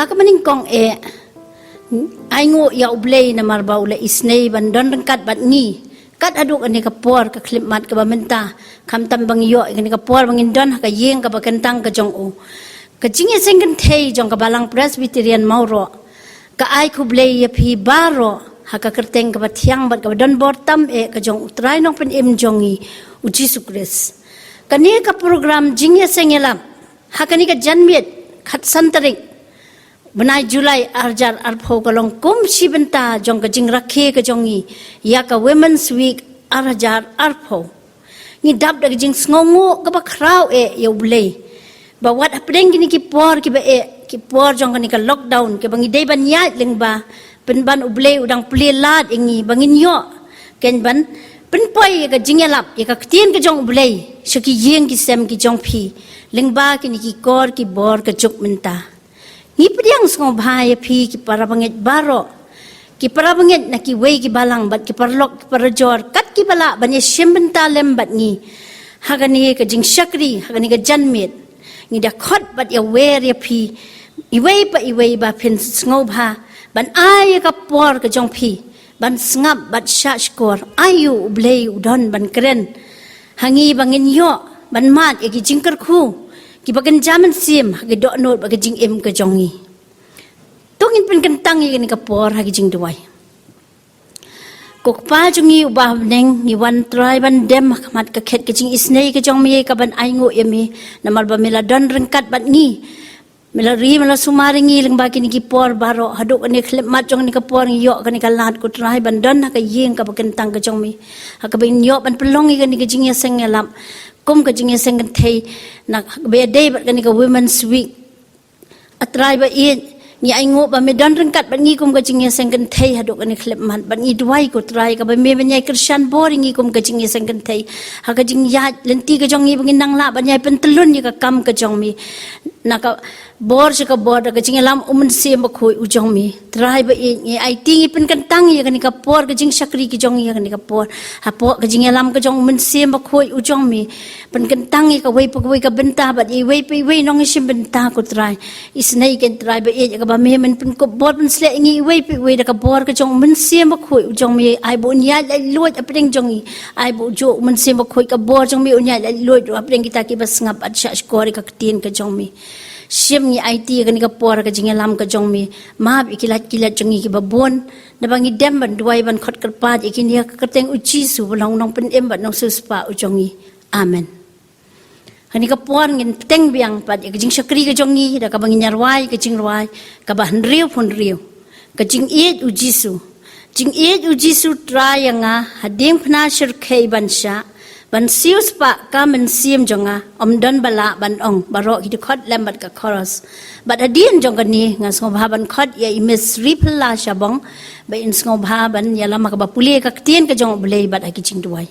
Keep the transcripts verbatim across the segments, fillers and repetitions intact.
Ha kaba nyngkong eh, ai nguh ïa U Blei namar ba u la isynei ban don ryngkat bad ngi kat haduh kane ka por ka khyllipmat kaba mynta. Khamtam ba ngi ïoh ïa kane ka por ba ngin don ha ka ïing kaba kyntang ka jong u. Ka jingïaseng kynthei jong ka Balang Presbyterian Mawroh ka ai khublei ïa phi baroh ha ka kyrteng kaba thiang bad kaba don bor tam eh ka jong U Trai Nongpynim jong ngi, U Jisu Khrist. Kane ka program jingïaseng ïalap ha kane ka janmiet khatsan tarik bnai July arhajar arphew ka long kum shi bynta jong ka jingrakhe ka jong ngi ïa ka Women's Week arhajar arphew. Ngi dap da ka jingsngewnguh kaba khraw eh ïa U Blei ba wat hapdeng kine ki por kiba eh, ki por jong kane ka lockdown kiba ngi dei ban ïaid lyngba, pynban U Blei u dang plie lad ïa ngi ba ngin ïoh kein ban pynpoi ïa ka jingïalap ïa ka ktien ka jong U Blei sha ki ïing ki sem ki jong phi lyngba kine ki kor ki bor ka juk mynta. Ngi pdiang sngewbha ïa phi ki para bangeit baroh, ki para bangeit na kiwei ki balang bad ki paralok ki parajor kat kiba lah ban ïashim bynta lem bad ngi ha kane ka jingshakri ha kane ka janmiet. Ngi da khot bad ïawer ïa phi iwei pa iwei ba phin sngewbha ban ai ïa ka por ka jong phi ban sngap bad shahshkor. Ai ïa U Blei u don ban kren ha ngi ba ngin ïoh ban mad ïa ki jingkyrkhu kiba kynja mynsiem ha ki dohnud bad ka jingim ka jong ngi. To ngin pynkyntang ïa kane ka por ha ki jingduwai. Ko Kpa jong ngi uba ha bneng, ngi wan Trai ban dem ha khmat ka khet ka jingisynei ka jong me kaban ai nguh ïa me namar ba me la don ryngkat bad ngi. Me la ri, me la sumar ïa ngi lyngba kine ki por baroh haduh kane khyllipmat jong kane ka por ngi ïoh kane ka lad ko Trai ban don ha ka ïing kaba kyntang ka jong me, ha kaba ngin ïoh ban pynlong ïa kane ka jingïaseng ïalap kum ka jingïaseng kynthei na kaba ïadei bad kane ka Women's Week. A Trai ba ïeit, ngi ai nguh ba me don ryngkat bad ngi kum ka jingïaseng kynthei haduh kane khyllipmat bad ngi duwai ko Trai kaba me ban ïai kyrshan bor ïa ngi kum ka jingïaseng kynthei ha ka jingïaid lynti ka jong ngi ba ngin nang lah ban ïai pyntyllun ïa ka kam ka jong me na ka bor sha ka bor da ka jingïalam U Mynsiem Bakhuid u jong me. Trai ba ïeit, ngi aiti, ngi pynkyntang ïa kane ka por ka jingshakri ka jong ngi ha kane ka por hapoh ka jingïalam ka jong U Mynsiem Bakhuid u jong me. Pynkyntang ïa kawei pa kawei ka bynta bad ïa iwei pa iwei nongïashim bynta ko Trai. Isynei kein Trai ba ïeit ïa kaba me men pynkup bor pynsleh ïa ngi iwei pa iwei da ka bor ka jong U Mynsiem Bakhuid u jong me. Ai ba un ïaid laitluid hapdeng jong ngi. Ai ba u juh U Mynsiem Bakhuid ka bor jong me un ïaid laitluid ruh hapdeng kita kiba sngap bad shahshkor ïa ka ktien ka jong me. Shim, ngi aiti ïa kane ka por ka jingïalam ka jong me. Map ïa ki lait ki lait jong ngi kiba bun. Naba ngi dem ban duwai ban khot kyrpad ïa kine ha ka kyrteng U Jisu uba long U Nongpynim bad Nongsiewspah u jong ngi. Amen. Kane ka por ngin bteng biang pat ïa ka jingshakri ka jong ngi da kaba ngin ïa rwai ka jingrwai kaba hynriewphew hynriew. Ka jingïeit U Jisu. Jingïeit U Jisu Trai ïa nga, ha diengphna shyrkhei ban shah, ban siewspah ka mynsiem jong nga, ym don ba lah ban ong, baroh ki dkhot lem bad ka chorus. Bad hadien jong kane nga sngewbha ban khot ïa i Miss Riphylla Shabong ba in sngewbha ban ïalam ha kaba pule ka ktien ka jong U Blei bad ha ki jingduwai.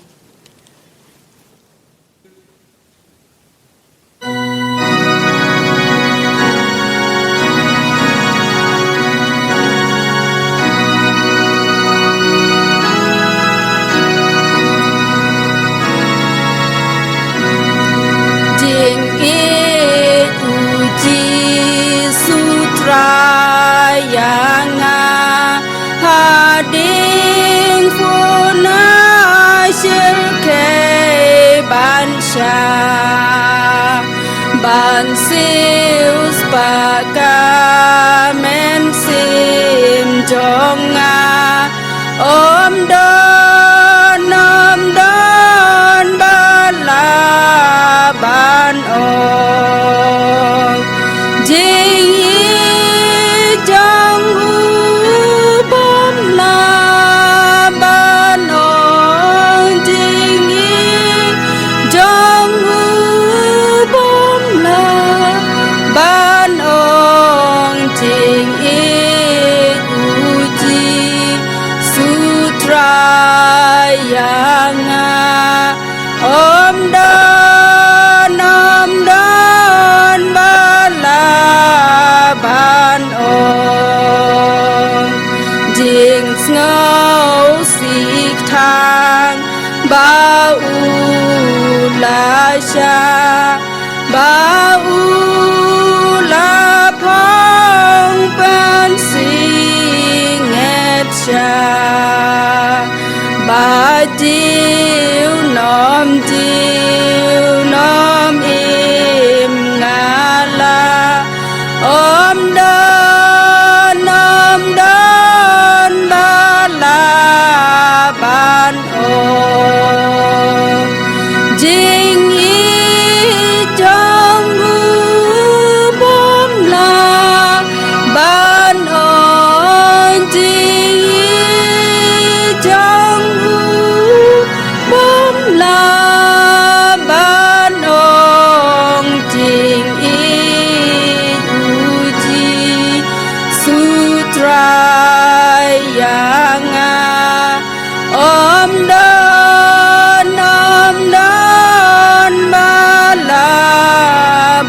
Jingïeit U Jisu Trai ïa nga, ha diengphna shyrkhei ban shah, ban siewspah ka mynsiem jong nga. Ym don, ym don ba lah ban ong, jingïeit jong u bym lah ban ong, jingïeit jong u bym lah ban ong, jingïeit U Jisu Trai ïa nga. Ym don, ym don ba lah ban ong, jingsngewsih tang ba u la shah, ba u la phong Trai ïa nga, ym don, ym don ba la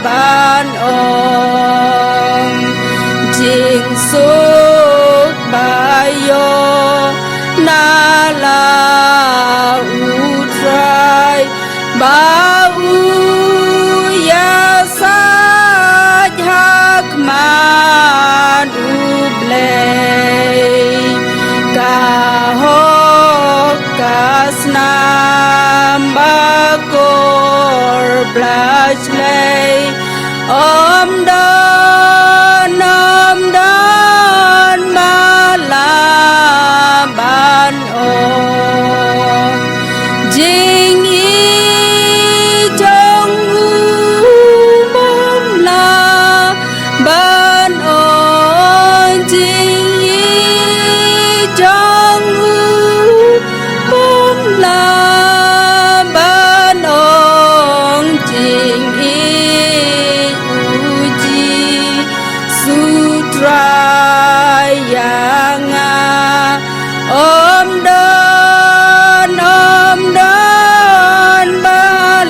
ban ong. Jingsuk ba ïoh na la U Trai, ba u ïasaid ha khmat U Blei. Ka hok ka snam ba kor bla shlei, ym don, ym don ba la ban ong. Jingïeit jong u bym lah ban ong. Jingïeit jong u bym lah ban ong. Jingïeit u Jisu Trai ïa nga, ym don, ym don ba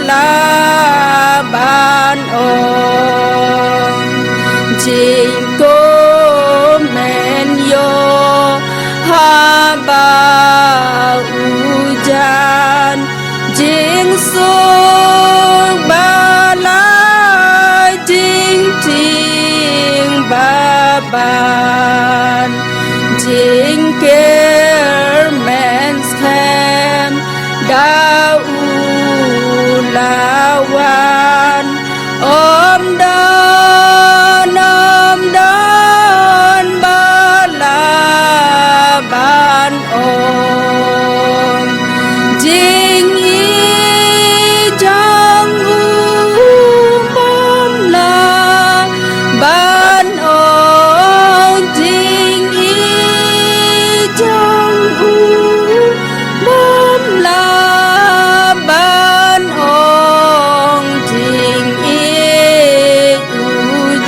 la ban ong. Jingkmen ïoh haba u jan, jingsuk ba la jingtieng ba ban, jingkyrmen skhem da u la wan. Ym don, ym don ba la ban ong. Jingïeit jong u bym lah ban ong. Jingïeit jong u bym lah ban ong. Jingïeit u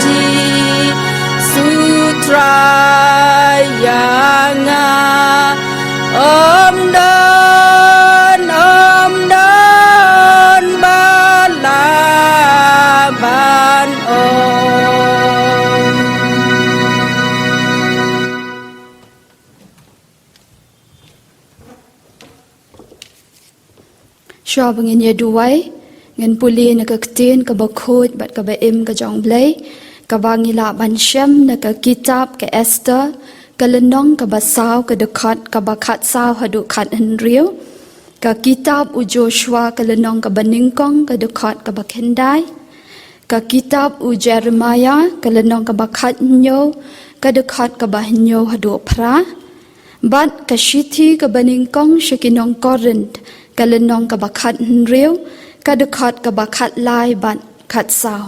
Jisu Trai ïa nga, ym don, ym don ba la ban ong. Shuwa ba ngin ïa duwai, ngin pule na ka ktien kaba khuid bad kaba im ka jong U Blei, kaba ngi lah ban shem na ka kitab ka Esther, ka lynnong kaba saw, ka dkhot kaba khatsaw haduh khathynriew, ka kitab u Joshua, ka lynnong kaba nyngkong, ka dkhot kaba khyndai, ka kitab u Jeremiah, ka lynnong kaba khathynñiew, ka dkhot kaba hynñiew haduh phra, bad ka shithi kaba nyngkong sha ki nong Korinth, ka lynnong kaba khathynriew, ka dkhot kaba khatlai bad khatsaw.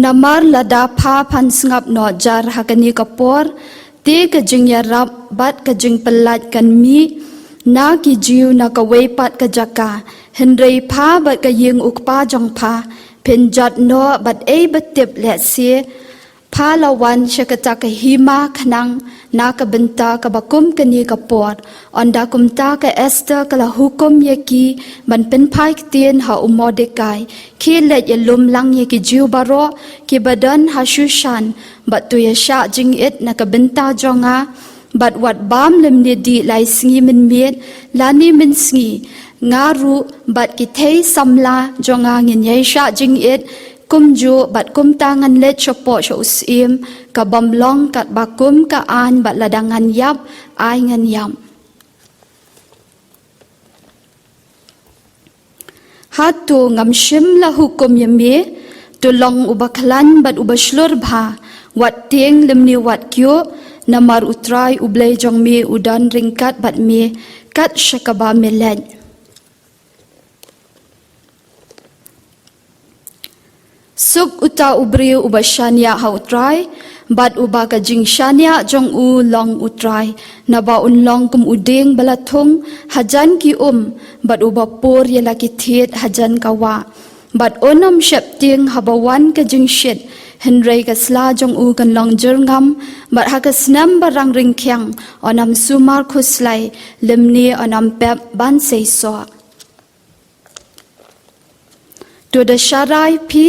Namar lada pha phan sngap noh jar ha kane ka por, te ka jingïarap bad ka jingpyllait kan mih na ki Jiw na kawei pat ka jaka, hynrei pha bad ka ïing u kpa jong pha, phin jot noh bad ei ba tip lehse pha la wan sha kata ka hima khnang na ka bynta kaba kum kane ka por. Ynda kumta ka Esther ka la hukum ïa ki ban pynphai ktien ha u Mordekai, khie leit ïalum lang ïa ki Jiw baroh kiba don ha Shushan, bad to ïashah jingit na ka bynta jong nga, bad wat bam lymne dih lai sngi mynmiet lane mynsngi. Nga ruh bad ki thei samla jong nga ngin ïashah jingit, kumjuh bad kumta ngan leit shapoh sha u syiem, ka bym long katba kum ka aiñ, bad lada ngan ïap, ai ngan ïap. Hato ngam shym la hukum ïa me? To long uba khlaiñ bad uba shlur bha, wat tieng lymne wat kyiuh, namar U Trai U Blei jong me u don ryngkat bad me kat sha kaba me leit. Suk uta u briew uba shaniah ha U Trai, bad uba ka jingshaniah jong u long U Trai, naba un long kum u dieng ba la thung hajan ki um, bad uba pur ïa la ki thied hajan ka wah. Bad un ym sheptieng haba wan ka jingshit, Hynrei ka sla jong u kan long jyrngam, bad ha ka snem ba rang ryngkhiang, un ym sumar khuslai, lymne un ym pep ban seisoh. To da sharai phi,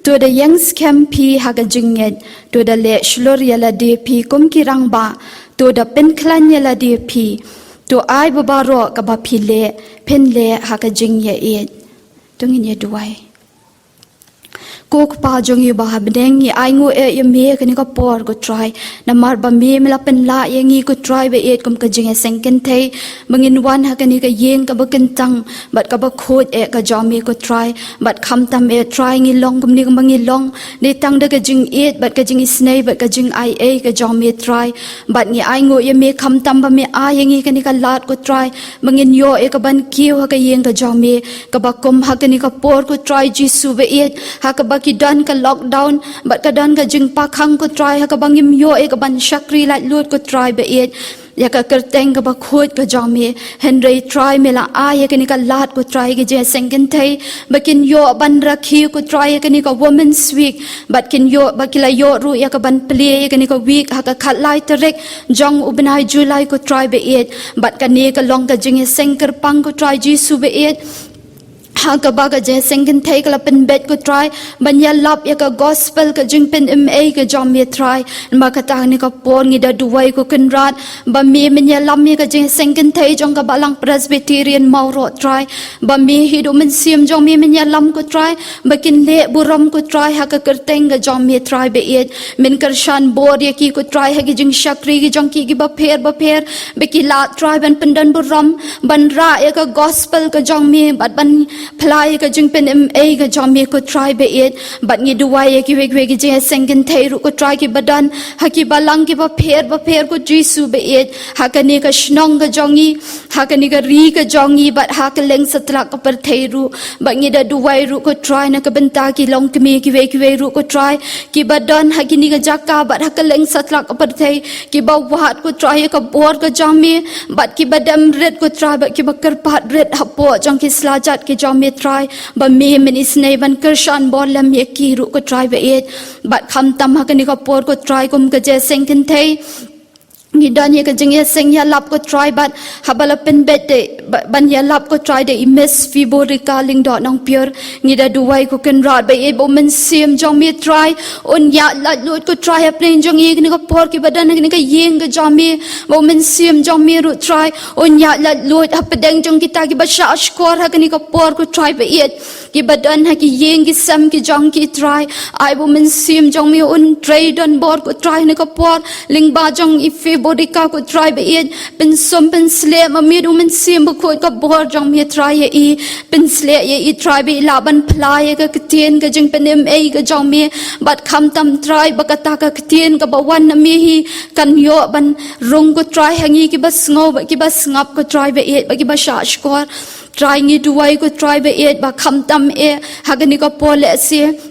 to da ïeng skhem phi ha ka jingngeit, to da leh shlur ïa lade phi kum ki rangbah, to da pynkhlaiñ ïa lade phi, to ai ba baroh kaba phi leh, phin leh ha ka jingïaieit. To ngin ïa duwai. Ko Kpa jong ngi ba ha bneng, ngi ainguh eh ïa me ha kane ka por, ko Trai. Namar ba me me la pynlah ïa ngi, ko Trai ba ïeit, kum ka jingïaseng kynthei, ba ngin wan ha kane ka ïing kaba kyntang bad kaba khuid eh ka jong me, ko Trai. Bad khamtam eh Trai ngi long kumne kumba ngi long, dei tang da ka jingïeit bad ka jingisynei bad ka jingaiei ka jong me, Trai. Bad ngi ainguh ïa me khamtam ba me ai ïa ngi kane ka lad, ko Trai, ba ngin ïoh ïa kaban kiew ha ka ïing ka jong me, kaba kum ha kane ka por, ko Trai Jisu ba ïeit, ha kaba ki don ka lockdown bad ka don ka jingpakhang, ko Trai, ha kaba ngim ïoh ïa kaban shakri laitluid, ko Trai ba ïeit, ïa ka kyrteng kaba khuid ka jong me. Hynrei Trai me la ai ïa kane ka lad, ko Trai, ka jingïaseng kynthei, ba kin ïoh ban rakhe, ko Trai, ïa kane ka Women's Week, bad kin ïoh, ba ki la ïoh ruh ïa kaban plie ïa kane ka week ha ka khatlai tarik jong u bnai July, ko Trai ba ïeit. Bad kane ka long ka jingïaseng kyrpang, ko Trai Jisu ba ïeit, ha kaba ka jingïaseng kynthei ka la pynbeit, ko Trai, ban ïalap ïa ka gospel, ka jingpynim ei ka jong me, Trai. Namar kata ha kane ka por ngi da duwai, ko Kynrad, ba me men ïalam ïa ka jingïaseng kynthei jong ka Balang Presbyterian Mawroh, Trai. Ba me hi da u Mynsiem jong me men ïalam, ko Trai, ba kin leh burom, ko Trai, ha ka kyrteng ka jong me, Trai ba ïeit. Men kyrshan bor ïa ki, ko Trai, ha ki jingshakri ki jong ki kiba pher bapher, ba ki lah, Trai, ban pyndon burom, ban rah ïa ka gospel ka jong me, bad ban phla ïa ka jingpynim ei ka jong me, ko Trai ba ïeit. Bad ngi duwai ïa kiwei kiwei ki jingïaseng kynthei ruh, ko Trai, kiba don ha ki balang kiba pher bapher, ko Jisu ba ïeit, ha kane ka shnong ka jong ngi, ha kane ka ri ka jong ngi, bad ha kylleng satlak ka pyrthei ruh. Bad ngi da duwai ruh, ko Trai, na ka bynta ki longkmie kiwei kiwei ruh, ko Trai, kiba don ha kine ki jaka bad ha kylleng satlak ka pyrthei, kiba wad, ko Trai, ïa ka bor ka jong me, bad kiba dem rit, ko Trai, bad kiba kyrpad rit hapoh jong ki slajat ki jong me, Trai. Ba me men isynei ban kyrshan bor lem ïa ki ruh, ko Trai ba ïeit. Bad khamtam ha kane ka por, ko Trai, kum ka jingïaseng kynthei, ngi don ïa ka jingïaseng ïalap, ko Trai, bad haba la pynbeit de, ba-, ban ïalap, ko Trai, da i Miss Fiborica Lyngdoh Nongpyiur. Ngi da duwai, ko Kynrad ba ïeit, ba u Mynsiem jong me, Trai, un ïaid laitluid, ko Trai, hapdeng jong ngi ha kane ka por, kiba don ha kane ka ïing ka jong me, ba u Mynsiem jong me ruh, Trai, un ïaid laitluid hapdeng jong kita kiba shah shkor ha kane ka por, ko Trai ba ïeit, kiba don ha ki ïing ki sem ki jong ki, Trai. Ai ba u Mynsiem jong me un trei don bor, ko Trai, ha kane ka por lyngba jong i Fiborica, ko Trai ba ïeit. Pynsum pynsleh ma me da u Mynsiem Bakhuid ka bor jong me, Trai, ïa i. Pynsleh ïa i, Trai, ba i lah ban phla ïa ka ktien ka jingpynim ei ka jong me. Bad khamtam, Trai, ba kata ka ktien kaba wan na me hi kan ïoh ban rung, ko Trai, ha ngi kiba sngew bad kiba sngap, ko Trai ba ïeit, bad kiba shah shkor. Trai, ngi duwai, ko Trai ba ïeit, ba khamtam eh ha kane ka por lehse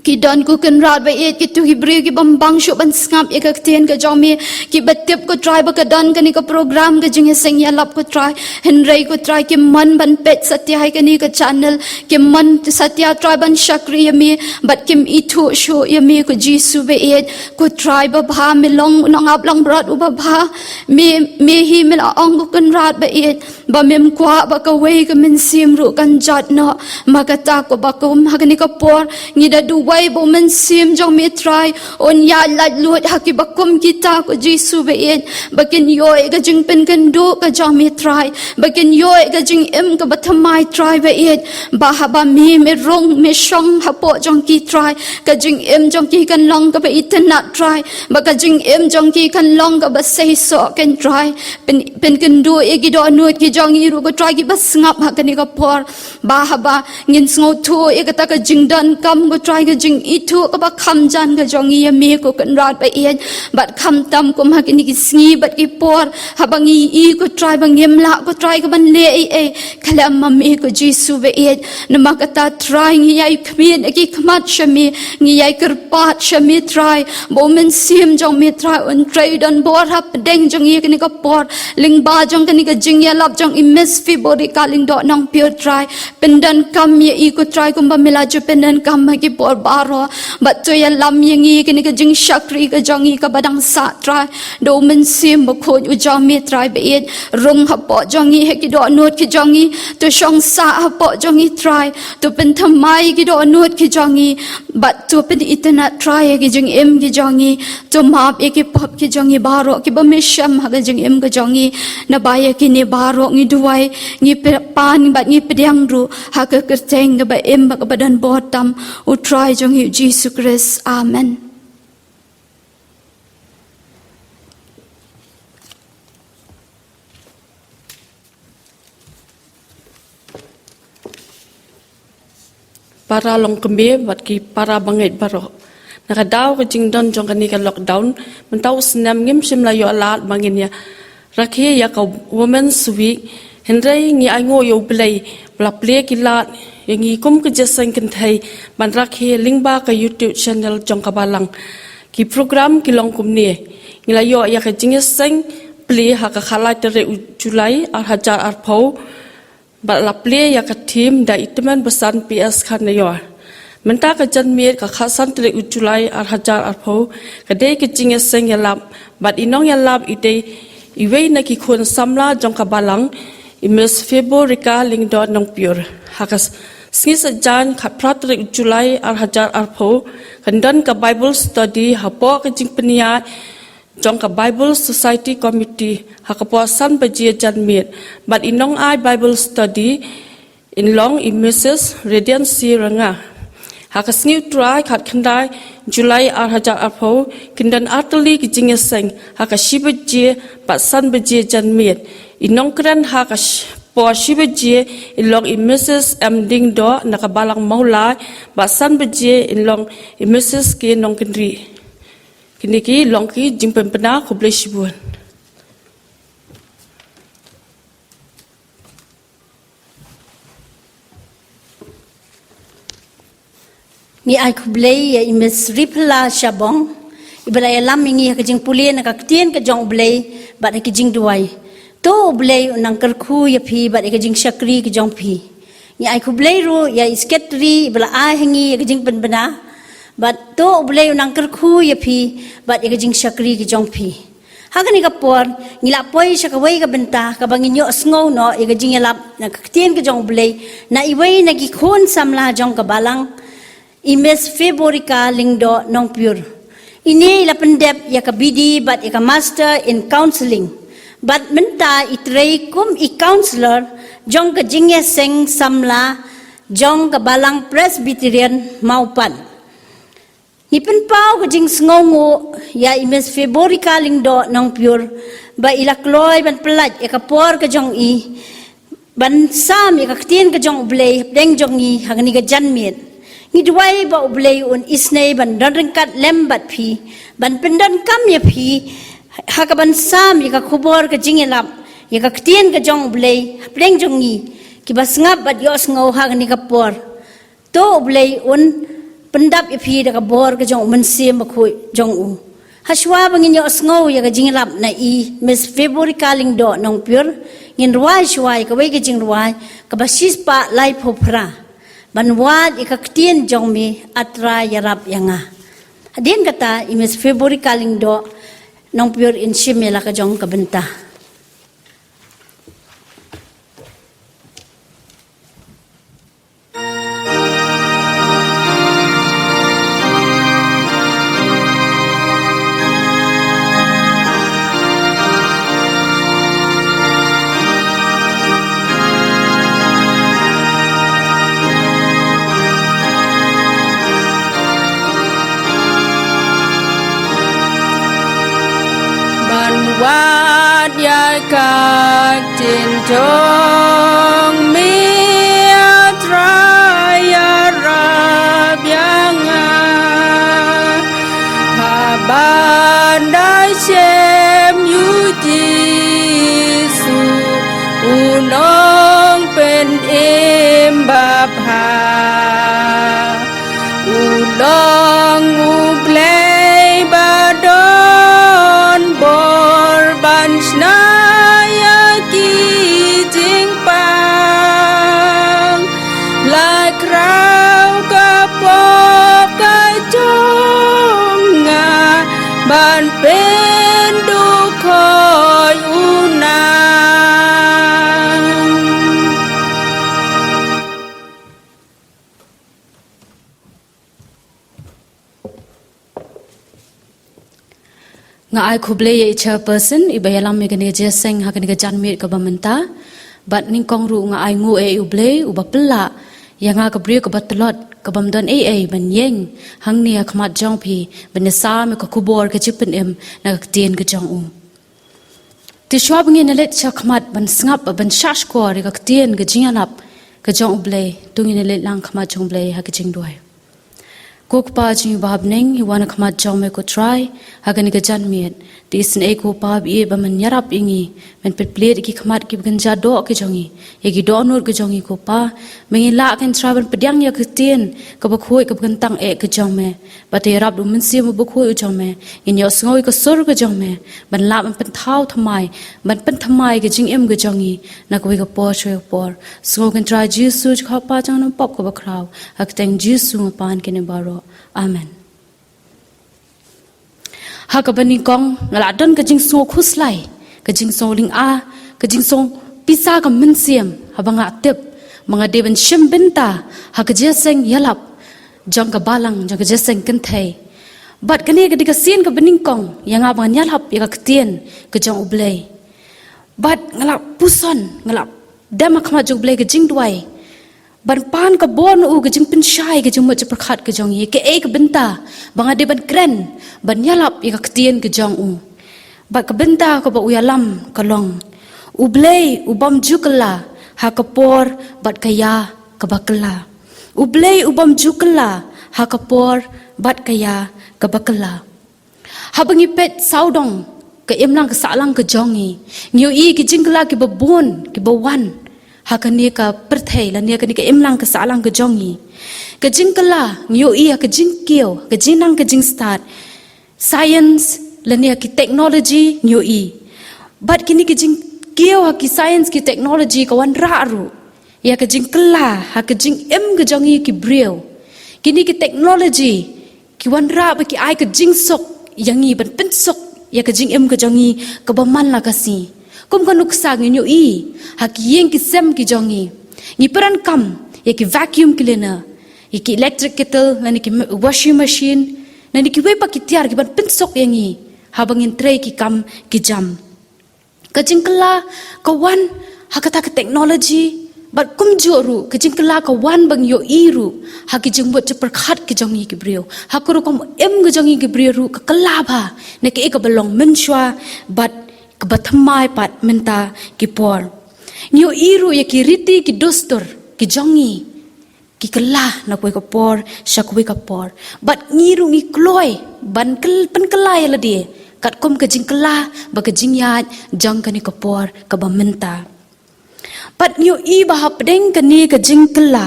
ki don, ko Kynrad ba ïeit, kito ki briew ki bym bang shuh ban sngap ïa ka ktien ka jong me, kiba tip, ko Trai, ba ka don kane ka program ka jingïaseng ïalap, ko Trai. Hynrei, ko Trai, kim mon ban peit satia ha kane ka channel, kim mon satia, Trai, ban shakri ïa me, bad kim ithuh shuh ïa me, ko Jisu ba ïeit. Ko Trai babha, me long u nongap langbrot uba bha. Me, me hi me la ong, ko Kynrad ba ïeit, ba mem kwah ba kawei ka mynsiem ruh kan jot noh. Ma kata, ko Kpa, kum ha kane ka por ngi da duwai ba u Mynsiem jong me, Trai, un ïaid laitluid ha kiba kum kita, ko Jisu ba ïeit, ba kin ïoh ïa ka jingpynkynduh ka jong me, Trai, ba kin ïoh ïa ka jingim kaba thymmai, Trai ba ïeit, ba haba me, me rung, me shong hapoh jong ki, Trai, ka jingim jong ki kan long kaba itynnad, Trai, ba ka jingim jong ki kan long kaba seisoh, ko Trai. Pyn, pynkynduh ïa ki dohnud ki jong ngi ruh, ko Trai, kiba sngap ha kane ka por, ba haba ngin sngewthuh ïa kata ka jingdonkam, ko Trai, ka jingithuh kaba kham jan ka jong ngi ïa me, ko Kynrad ba ïeit. Bad khamtam kum ha kine ki sngi bad ki por, haba ngi i, ko Trai, ba ngim lah, ko Trai, ka ban leh ei ei khlem ma me, ko Jisu ba ïeit. Namar kata, Trai, ngi ïai khmih ïa ki khmat sha me, ngi ïai kyrpad sha me, Trai, ba u Mynsiem jong me, Trai, un trei don bor hapdeng jong ngi ha kane ka por lyngba jong kane ka jingïalap jong i Miss Fiborica Lyngdoh Nongpyiur, Trai. Pyndonkam ïa i, ko Trai, kumba me la ju pyndonkam ha ki por baroh, bad to ïalam ïa ngi kane ka jingshakri ka jong ngi kaba dang sah Trai, da u Mynsiem Bakhuid u jong me Trai ba ïeit, rung hapoh jong ngi ha ki dohnud ki jong ngi, to shong sah hapoh jong ngi Trai, to pynthymmai ïa ki dohnud ki jong ngi, bad to pynitynnad Trai ïa ki jingim ki jong ngi, to map ïa ki pop ki jong ngi baroh kiba me shem ha ka jingim ka jong ngi, naba ïa kine baroh ngi duwai, ngi pan bad ngi pdiang ruh ha ka kyrteng kaba im bad kaba don bor tam u Trai jong ngi u Jisu Khrist. Amen. Para longkmie bad ki para bangeit baroh. Na ka daw ka jingdon jong kane ka lockdown, mynta u snem ngim shym la ïoh lad ba ngin ïa rakhe ïa ka Women's Week, hynrei ngi ainguh ïa U Blei ba la plie ki lad ïa ngi kum ka jingïaseng kynthei ban rakhe lyngba ka YouTube channel jong ka Balang. Ki program ki long kumne. Ngi la ïoh ïa ka jingïaseng plie ha ka khatlai tarik u July ar hajar arphew, bad la plie ïa ka theme da i Tymmen Basan P S Kharnaior. Mynta ka janmiet ka khatsan tarik u July ar hajar arphew, ka dei ka jingïaseng ïalap bad i nongïalap i dei iwei na ki khun samla jong ka Balang, i Miss Feborica Lyngdoh Nongpyiur. Ha ka s-, sngi Saitjaiñ khatphra tarik u July ar hajar arphew, kan don ka Bible study hapoh ka jingpynïaid jong ka Bible Society Committee ha ka por san baje janmiet, bad i nongai Bible study in long i Missus Radiancy Ranga. Ha ka sngi U Trai khatkhyndai July ar hajar arphew, kin don artylli ki jingïaseng ha ka shi baje bad san baje janmiet. I nongkren ha ka sh-, por shi baje in long i Missus M Lyngdoh na ka Balang Mawlai, bad san baje in long i Missus K Nongkynrih. Kine ki long ki jingpynbna, khublei shibun. Ngi ai khublei ïa i Miss Riphala Shabong, iba la ïalam ïa ngi ha ka jingpule na ka ktien ka jong U Blei bad ha ki jingduwai. To U Blei un nang kyrkhu ïa phi bad ïa ka jingshakri ka jong phi. Ngi ai khublei ruh ïa i secretary iba la ai ha ngi ïa ka jingpynbna, bad to U Blei un nang kyrkhu ïa phi bad ïa ka jingshakri ka jong phi. Ha kane ka por, ngi la poi sha kawei ka bynta kaba ngin ïohsngew noh ïa ka jingïalap na ka ktien ka jong U Blei na iwei na ki khun samla jong ka Balang, i Miss Feborica Lyngdoh Nongpyiur. Ine i la pyndep ïa ka B D bad ïa ka Master in Counselling. Bad mynta i trei kum i counselor jong ka jingïaseng samla jong ka Balang Presbyterian Mawpat. Ngi pynpaw ka jingsngewnguh ïa i Miss Feborica Lyngdoh Nongpyiur ba i la kloi ban pyllait ïa ka por ka jong i ban sam ïa ka ktien ka jong U Blei hapdeng jong ngi ha kane ka janmiet. Ngi duwai ba U Blei un isynei ban don ryngkat lem bad phi, ban pyndonkam ïa phi ha kaban sam ïa ka khubor ka jingïalap ïa ka ktien ka jong U Blei hapdeng jong ngi kiba sngap bad ïohsngew ha kane ka por. To U Blei un pyndap ïa phi da ka bor ka jong U Mynsiem Bakhuid jong u. Hashwa ba ngin ïohsngew ïa ka jingïalap na i Miss Feborica Lyngdoh Nongpyiur, ngin rwai shwa ïa kawei ka jingrwai kaba shispah laiphew phra. Ban wad ïa ka ktien jong me, A Trai ïarap ïa nga. Hadien kata i Miss Feborica Lyngdoh Nongpyiur in shim ïa la ka jong ka bynta. Ban wad ïa ka ktien jong me, A Trai ïarap ïa nga. Haba nga da shem ïa u Jisu, u nongpynim babha. U long U Blei ba don bor ban shna ïa ki jingpang. Nga ai khublei ïa i chairperson iba ïalam ïa kane ka jingïaseng ha kane ka janmiet kaba mynta. Bad nyngkong ruh nga ai nguh ïa i U Blei uba pynlah ïa nga ka briew kaba tlot, kaba ym don ei ei ban ïeng hangne ha khmat jong phi ban ïasam ïa ka khubor ka jingpynim na ka ktien ka jong u. Te shuwa ba ngin ïaleit shakhmat ban sngap, ban shahshkor ïa ka ktien ka jingïalap ka jong U Blei, to ngin ïaleit lang khmat jong U Blei ha ka jingduwai. Ko Kpa jong ngi ba ha bneng, ngi wan ha khmat jong me ko Trai ha kane ka janmiet. Te isynei ko Pa ba ïeit ba men ïarap ïa ngi, men pynplied ïa ki khmat kiba kynja doh ki jong ngi, ïa ki dohnud ki jong ngi ko Pa. Me ngi lah ko Trai ban pdiang ïa ka ktien kaba khuid kaba kyntang eh ka jong me. Bad ïarap da u Mynsiem Bakhuid u jong me, ngin ïohsngew ïa ka sur ka jong me ban lah ban pynthaw thymmai, ban pynthymmai ka jingim ka jong ngi na kawei ka por sha kawei ka por. Sngew ko Trai Jisu, ko Kpa jong ngi, pop kaba khraw. Ha ka kyrteng Jisu nga pan kine baroh. Amen. Ha kaba nyngkong nga la don ka jingsngew khuslai, ka jingsngew lynga, ka jingsngew pisa ka mynsiem haba nga tip ba nga dei ban shim bynta ha ka jingïaseng ïalap jong ka balang, jong ka jingïaseng kynthei. Bad kane ka dei ka sien kaba nyngkong ïa nga ba ngan ïalap ïa ka ktien ka jong U Blei. Bad nga la puson, nga la dem ha khmat jong U Blei ka jingduwai ban pan ka bor na u, ka jingpynshai, ka jingmut jingpyrkhat ka jong ngi, kaei ka bynta ba nga dei ban kren, ban ïalap ïa ka ktien ka jong u. Bad ka bynta kaba u ïalam ka long: U Blei u bym ju kylla ha ka por bad ka ïa kaba kylla. U Blei u bym ju kylla ha ka por bad ka ïa kaba kylla. Haba ngi peit sawdong ka imlang ka sahlang ka jong ngi, ngi ïohi ki jingkylla kiba bun kiba wan ha kane ka pyrthei lane ha kane ka imlang ka sahlang ka jong ngi. Ka jingkylla ngi ïohi ha ka jingkiew, ka jingnang ka jingstad, science lane ha ki technology ngi ïohi. Bad kine ki jingkiew ha ki science, ki technology ka wanrah ruh ïa ka jingkylla ha ka jingim ka jong ngi ki briew. Kine ki technology ki wanrah ba ki ai ka jingsuk ïa ngi, ban pynsuk ïa ka jingim ka jong ngi kaba man la ka sngi. Kum ka nuksa ngi ïohi ha ki ïing ki sem ki jong ngi, ngi pyndonkam ïa ki vacuum cleaner, ïa ki electric kettle lane ki ma-, washing machine, lane kiwei pat ki tiar kiban pynsuk ïa ngi haba ngin trei ki kam ki jam. Ka jingkylla ka wan ha kata ka technology, bad kumjuh ruh ka jingkylla ka wan ba ngi ïohi ruh ha ki jingmut jingpyrkhat ki jong ngi ki briew. Ha ka rukom im ka jong ngi ki briew ruh ka kylla bha na kaei kaba long mynshuwa bad kaba thymmai pat mynta ki por. Ngi ïohi ruh ïa ki riti ki dustur ki jong ngi ki kylla na kawei ka por sha kawei ka por. Bad ngi ruh ngi kloi ban kyl-, pynkylla ïa lade katkum ka jingkylla bad ka jingïaid jong kane ka por kaba mynta. Bad ngi ïohi ba hapdeng kane ka jingkylla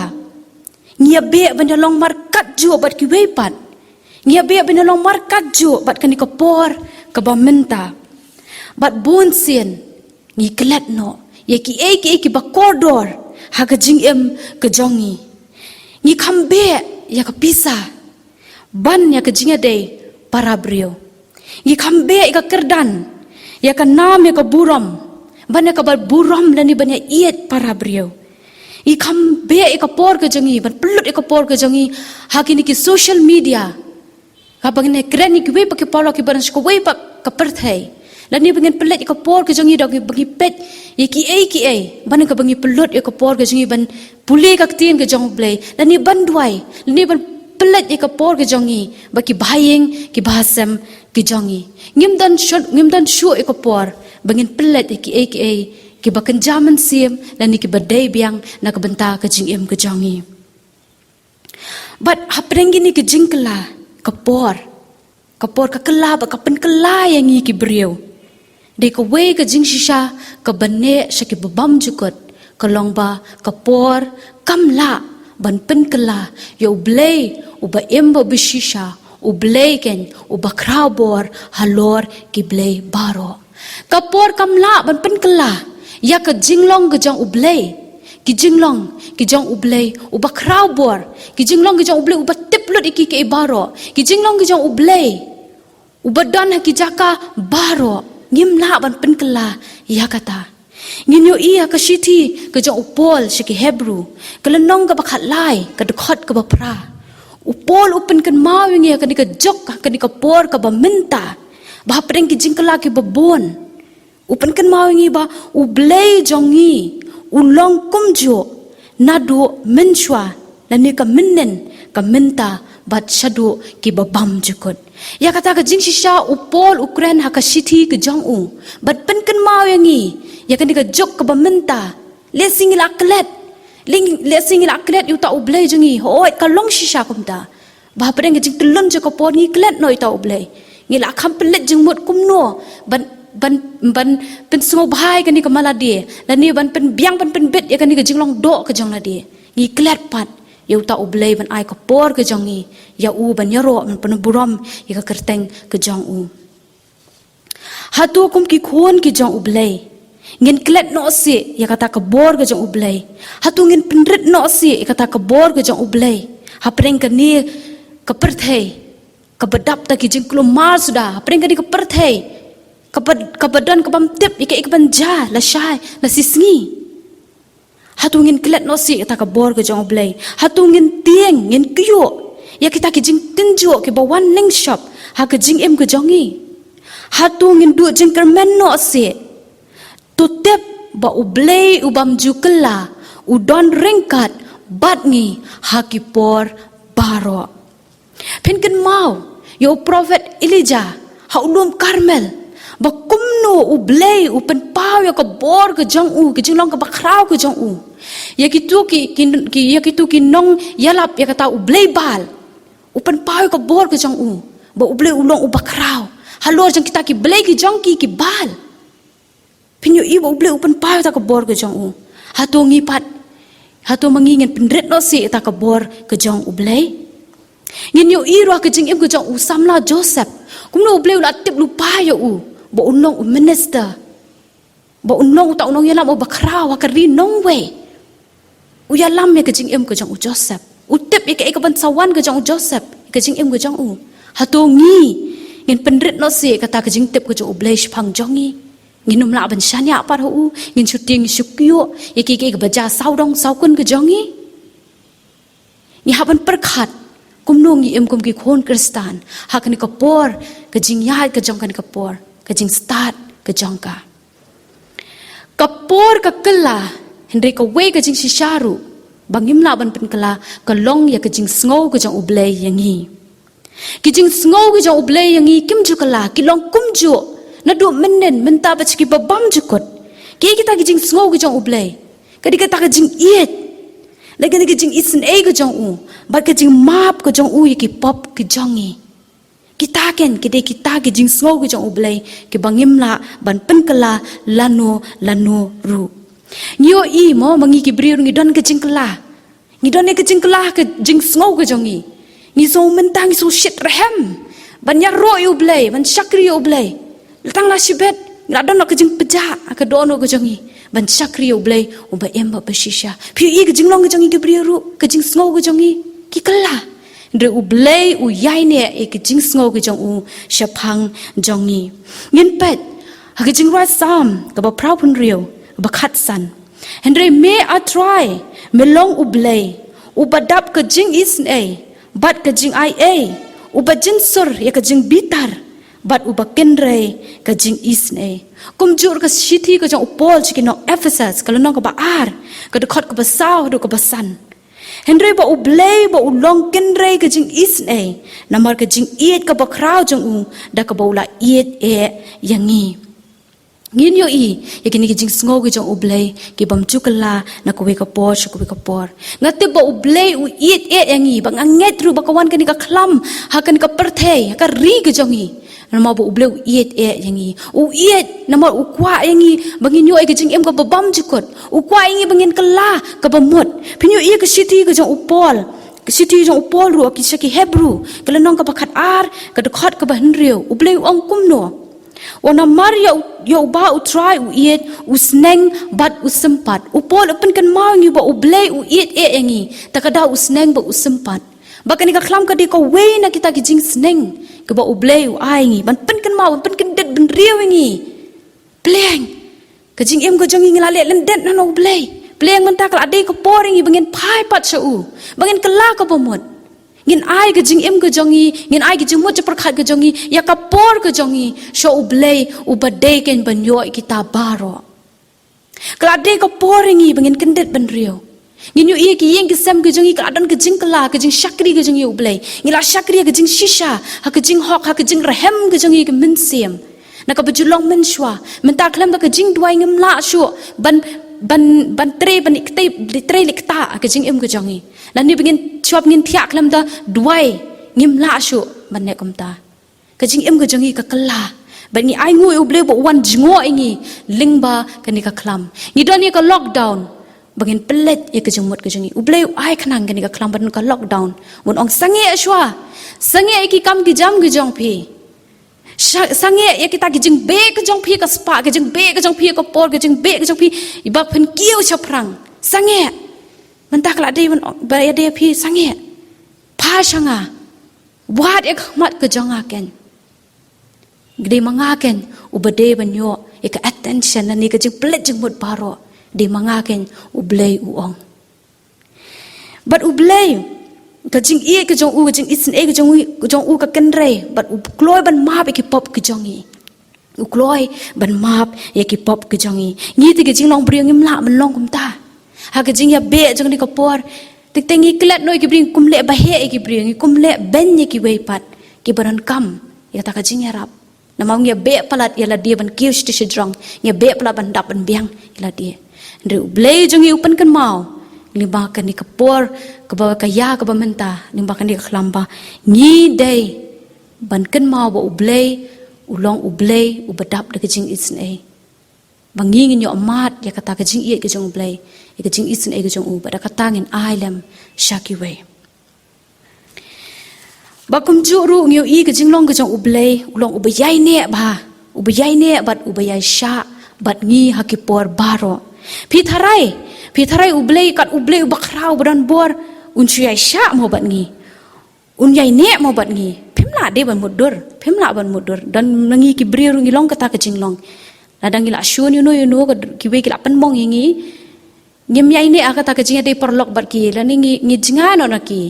ngi ïa beh ban ïa long markatjuh bad kiwei pat. Ngi ïa beh ban ïa long markatjuh bad kane ka por kaba mynta. Bad bun sien ngi klet noh ïa kiei kiei kiba kordor ha ka jingim ka jong ngi. Ngi kham beh ïa ka pisa ban ïa ka jingïadei para briew. Ngi kham beh ïa ka kyrdan, ïa ka nam, ïa ka burom ban ïa kaba burom lane ban ïa ïeit para briew. Ngi kham beh ïa ka por ka jong ngi, ban pynlut ïa ka por ka jong ngi ha kine ki social media. Kaba ngin ïa kren ïa kiwei pat ki paralok kiba don sha kawei pat ka pyrthei, lane ba ngin pynlut ïa ka por ka jong ngi da kaba ngi peit ïa kiei kiei ban ïa kaba ngi pynlut ïa ka por ka jong ngi ban pule ka ktien ka jong U Blei, lane ban duwai, lane ban pynlut ïa ka por ka jong ngi bad ki bahaïing ki bahasem ki jong ngi. Ngim don shuh, ngim don shuh ïa ka por ba ngin pynlut ïa kiei kiei kiba kynja mynsiem lane kiba dei biang na ka bynta ka jingim ka jong ngi. Bad hapdeng kine ki jingkylla, ka por, ka por ka kylla bad ka pynkylla ïa ngi ki briew. Dei kawei ka jingshisha kaba neh sha kiba bym ju kut, ka long ba ka por kam lah ban pynkylla ïa U Blei uba im bad uba shisha, U Blei keiñ uba khraw bor halor ki blei baroh. Ka por kam lah ban pynkylla ïa ka jinglong ka jong U Blei, ki jinglong ki jong U Blei uba khraw bor, ki jinglong ki jong U Blei uba tip lut ïa kiei kiei baroh, ki jinglong ki jong U Blei uba don ha ki jaka baroh. Ngim lah ban pynkylla ïa kata. Ngin ïohi ha ka shithi ka jong u Paul sha ki Hebru, ka lynnong kaba khatlai, ka dkhot kaba phra. U Paul u pynkynmaw ïa ngi ha kane ka juk, ha kane ka por kaba mynta, Ba hapdeng ki jingkylla kiba bun, u pynkynmaw ïa ngi ba U Blei jong ngi u long kumjuh naduh mynshuwa, lane ka mynnin, ka mynta, bad shaduh kiba bymjukut. Ïa kata ka jingshisha u Paul u kren ha ka shithi ka jong u, bad pynkynmaw ïa ngi ïa kane ka juk kaba mynta. Lehse ngi la klet, lehse ngi la klet ïa uta U Blei jong ngi, hooid ka long shisha kumta. Ba hapdeng ka jingtylli jong ka por ngi klet noh ïa uta U Blei. Ngi la kham pynleit jingmut kumno ban, ban, ban pynsngewbha ïa kane ka mala de, lane ban pynbiang, ban pynbit ïa kane ka jinglong doh ka jong lade. Ngi klet pat ïa uta U Blei ban ai ka por ka jong ngi ïa u, ban ïaroh, ban pynburom ïa ka kyrteng ka jong u. Hato kum ki khun ki jong U Blei ngin klet noh sih ïa kata ka bor ka jong U Blei? Hato ngin pynrit noh sih ïa kata ka bor ka jong U Blei hapdeng kane ka pyrthei kaba dap da ki jingkulmar suda, hapdeng kane ka pyrthei kaba, kaba don ka bym tip ïa kaei kaban jia lashai lashisngi? Hato ngin klet noh sih ïa kata ka bor ka jong U Blei? Hato ngin tieng, ngin kyiuh ïa kita ki jingtynjuh kiba wan nyngshop ha ka jingim ka jong ngi? Hato ngin duh jingkyrmen noh sih? To tip ba U Blei u bym ju kylla u don ryngkat bad ngi ha ki por baroh. Phin kynmaw ïa u prophet Elijah ha u lum Karmel, ba kumno U Blei u pynpaw ïa ka bor ka jong u, ka jinglong kaba khraw ka jong u ïa kito ki, ki, ki, ïa kito ki nongïalap ïa kata u blei Baal. U pynpaw ïa ka bor ka jong u ba U Blei u long uba khraw halor jong kita ki blei ki jong ki, ki Baal. Phin ïohi ba U Blei u pynpaw ïa kata ka bor ka jong u. Hato ngi pat, hato ma ngi ngin pynrit noh sih ïa kata ka bor ka jong U Blei? Ngin ïohi ruh ha ka jingim ka jong u samla Joseph, kumno U Blei u la tip lypa ïa u ba un long u minister, ba un long uta u nongïalam uba khraw ha ka ri nongwei. U ïalam ïa ka jingim ka jong u Joseph, u tip ïa kaei kaban sa wan ka jong u Joseph ïa ka jingim ka jong u. Hato ngi ngin pynrit noh sih ïa kata ka jingtip ka jong U Blei shaphang jong ngi? Ngin ym lah ban shaniah pat ha u, ngin shu tieng, ngin shu kyiuh ïa kiei kiei kaba jia sawdong sawkun ka jong ngi? Ngi hap ban pyrkhat kumno ngi im kum ki khun Khristan ha kane ka por, ka jingïaid ka jong kane ka por, ka jingstad ka jong ka. Ka por ka kylla, hynrei kawei ka jingshisha ruh ba ngim lah ban pynkylla ka long ïa ka jingsngew ka jong U Blei ïa ngi. Ki jingsngew ki jong U Blei ïa ngi kim ju kylla, ki long kumjuh naduh mynnin, mynta bad sha kiba bymjukut. Kiei kita ki jingsngew ki jong U Blei? Ka dei kata ka jingïeit, lane ka jingisynei ka jong u, bad ka jingmap ka jong u ïa ki pop ki jong ngi. Kita kein ki dei kita ki jingsngew ki jong U Blei kiba ngim lah ban pynkylla lano lano ruh. Ngi ïohi mo, ma ngi ki briew ruh ngi don ka jingkylla. Ngi don ïa ka jingkylla ha ka jingsngew ka jong ngi. Ngi sngew mynta ngi sngew shitrhem ban ïaroh ïa U Blei, ban shakri ïa U Blei. La tang la shibit ngi la don noh ka jingpjah ha ka dohnud ka jong ngi ban shakri ïa U Blei uba im bad ba shisha. Phi ïohi ka jinglong ka jong ngi ki briew ruh, ka jingsngew ka jong ngi ki kylla. Hynrei U Blei u ïaineh ïa ka jingsngew ka jong u shaphang jong ngi. Ngin peit ha ka Jingrwai Salm kaba phra phew hynriew, kaba khatsan. Hynrei me, A Trai, me long U Blei uba dap ka jingisynei bad ka jingaiei, uba jynsur ïa ka jingbitar bad uba kynrei ka jingisynei. Kumjuh ka shithi ka jong u Paul sha ki nong Ephesus, ka lynnong kaba ar, ka dkhot kaba saw haduh kaba san. Hynrei ba U Blei ba u long kynrei ka jingisynei, namar ka jingïeit kaba khraw jong u da kaba u la ïeit eh ïa ngi. Ngin ïohi ïa kine ki jingsngew ki jong U Blei ki bym ju kylla na kawei ka por sha kawei ka por. Nga tip ba U Blei u ïeit eh ïa ngi, ba nga ngeit ruh ba ka wan kane ka khlam ha kane ka pyrthei, ha ka ri ka jong ngi, namar ba U Blei u ïeit eh ïa ngi. U ïeit namar u kwah ïa ngi ba ngin ïoh ïa ka jingim kaba bymjukut. U kwah ïa ngi ba ngin kylla kaba mut. Phin ïohi ïa ka shithi ka jong u Paul, ka shithi jong u Paul ruh ki sha ki Hebru, ka lynnong kaba khatar, ka dkhot kaba hynriew, U Blei u ong kumno? Namar ïa u, ïa uba U Trai u ïeit, u sneng bad u sympat. U Paul u pynkynmaw ïa ngi ba U Blei u ïeit eh ïa ngi, te ka daw u sneng bad u sympat. Ba kane ka khlam ka dei kawei na kita ki jingsneng kiba U Blei u ai ïa ngi ban pynkynmaw, ban pynkyndit bynriew ïa ngi. Pleng ka jingim ka jong ngi, ngi la leh lyndet na U Blei. Pleng mynta ka la dei ka por ïa ngi ba ngin phai pat sha u, ba ngin kylla kaba mut. Ngin ai ka jingim ka jong ngi, ngin ai ka jingmut jingpyrkhat ka jong ngi, ïa ka por ka jong ngi sha U Blei uba dei kein ban ïoh ïa kita baroh. Ka la dei ka por ïa ngi ba ngin kyndit bynriew. Ngin ïohi ïa ki ïing ki sem ki jong ngi ka la don ka jingkylla, ka jingshakri ka jong ngi ïa U Blei. Ngi la shakri ïa ka jingshisha, ha ka jinghok, ha ka jingrhem ka jong ngi ka mynsiem. Na kaba ju long mynshuwa, mynta khlem da ka jingduwai ngim lah shuh ban, ban, ban trei, ban ktei, trei leh kata ha ka jingim ka jong ngi. Lane ba ngin shuwa ba ngin thiah khlem da duwai ngim lah shuh ban leh kumta. Ka jingim ka jong ngi ka kylla. Bad ngi ainguh ïa U Blei ba u wan jngoh ïa ngi lyngba kane ka khlam. Ngi don ïa ka lockdown ba ngin pynleit ïa ka jingmut ka jong ngi. U Blei u ai khnang kane ka khlam ba don ka lockdown. Un ong sangeh shuwa. Sangeh ïa ki kam ki jam ki jong phi. Sa-, sangeh ïa kita ki jingbeh ka jong phi ka spah, ki jingbeh ka jong phi ka por, ki jingbeh ka jong phi iba pynkiew shaphrang. Sangeh. Mynta ka la dei ban ong, ba ïadei phi sangeh. Phai sha nga. Wad ïa ka khmat ka jong nga kein. Dei ma nga kein uba dei ban ïoh ïa ka attention lane ka jingpynleit jingmut baroh. Dei ma nga kein, U Blei u ong. Bad U Blei, ka jingïeit ka jong u, ka jingisynei ka jong u, ka jong u ka kynrei, bad u kloi ban map ïa ki pop ki jong ngi. U kloi ban map ïa ki pop ki jong ngi. Ngi te ki jinglong briew ngim lah ban long kumta. Ha ka jingïabeh jong kane ka por, teng teng ngi klet noh ïa ki briew, kum leh baheh ïa ki briew, ngi kum leh beiñ ïa kiwei pat kiba donkam ïa kata ka jingïarap. Namar ngi ïabeh palat ïa lade ban kiew shatei shajrong, ngi ïabeh palat ban dap ban biang ïa lade. Hynrei U Blei jong ngi u pynkynmaw lyngba kane ka por kaba ka ïa kaba mynta, lyngba kane ka khlam ba ngi dei ban kynmaw ba U Blei u long U Blei uba dap da ka jingisynei. Ba ngi ngin ïoh mad ïa kata ka jingïeit ka jong U Blei, ïa ka jingisynei ka jong u, bad da kata ngin ai lem sha kiwei. Ba kumjuh ruh ngi ïohi ka jinglong ka jong U Blei, u long uba ïaineh bha, uba ïaineh bad uba ïaishah bad ngi ha ki por baroh. Phi tharai, phi tharai U Blei kat U Blei uba khraw uba don bor, un shu ïaishah mo bad ngi. Un ïaineh mo bad ngi. Phim lah dei ban mutdur, phim lah ban mutdur. Don na ngi ki briew ruh ngi long kata ka jinglong. Lada ngi la shun ïano ïano, ka, kiwei ki la pynmong ïa ngi. Ngim ïaineh ha kata ka jingïadei paralok bad ki, lane ngi, ngi jngai noh na ki.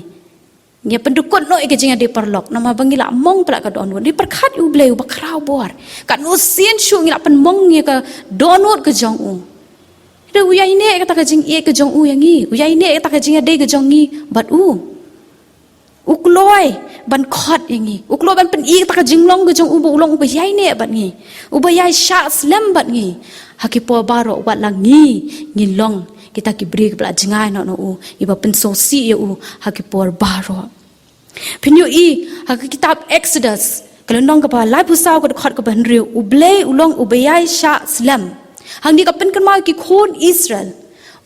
Ngi pyndukut noh ïa ka jingïadei paralok, namar ba ngi la mong palat ka dohnud. Ngi pyrkhat ïa U Blei uba khraw bor. Katno sien shuh ngi la pynmong ïa ka dohnud ka jong u. Hynrei u ïaineh kata ka jingïeit ka jong u ïa ngi. U ïaineh kata ka jingïadei ka jong ngi bad u. U kloi ban khot ïa ngi. U kloi ban pyni kata ka jinglong ka jong u ba u long uba ïaineh bad ngi, uba ïaishah slem bad ngi. Ha ki por baroh wat la ngi, ngi long kita ki briew kiba la jngai noh na u, kiba pynsngewsih ïa u ha ki por baroh. Phin ïohi ha ka kitab Exodus, ka lynnong kaba laiphew saw, ka dkhot kaba hynriew, U Blei u long uba ïaishah slem. Hangne ka pynkynmaw ïa ki khun Israel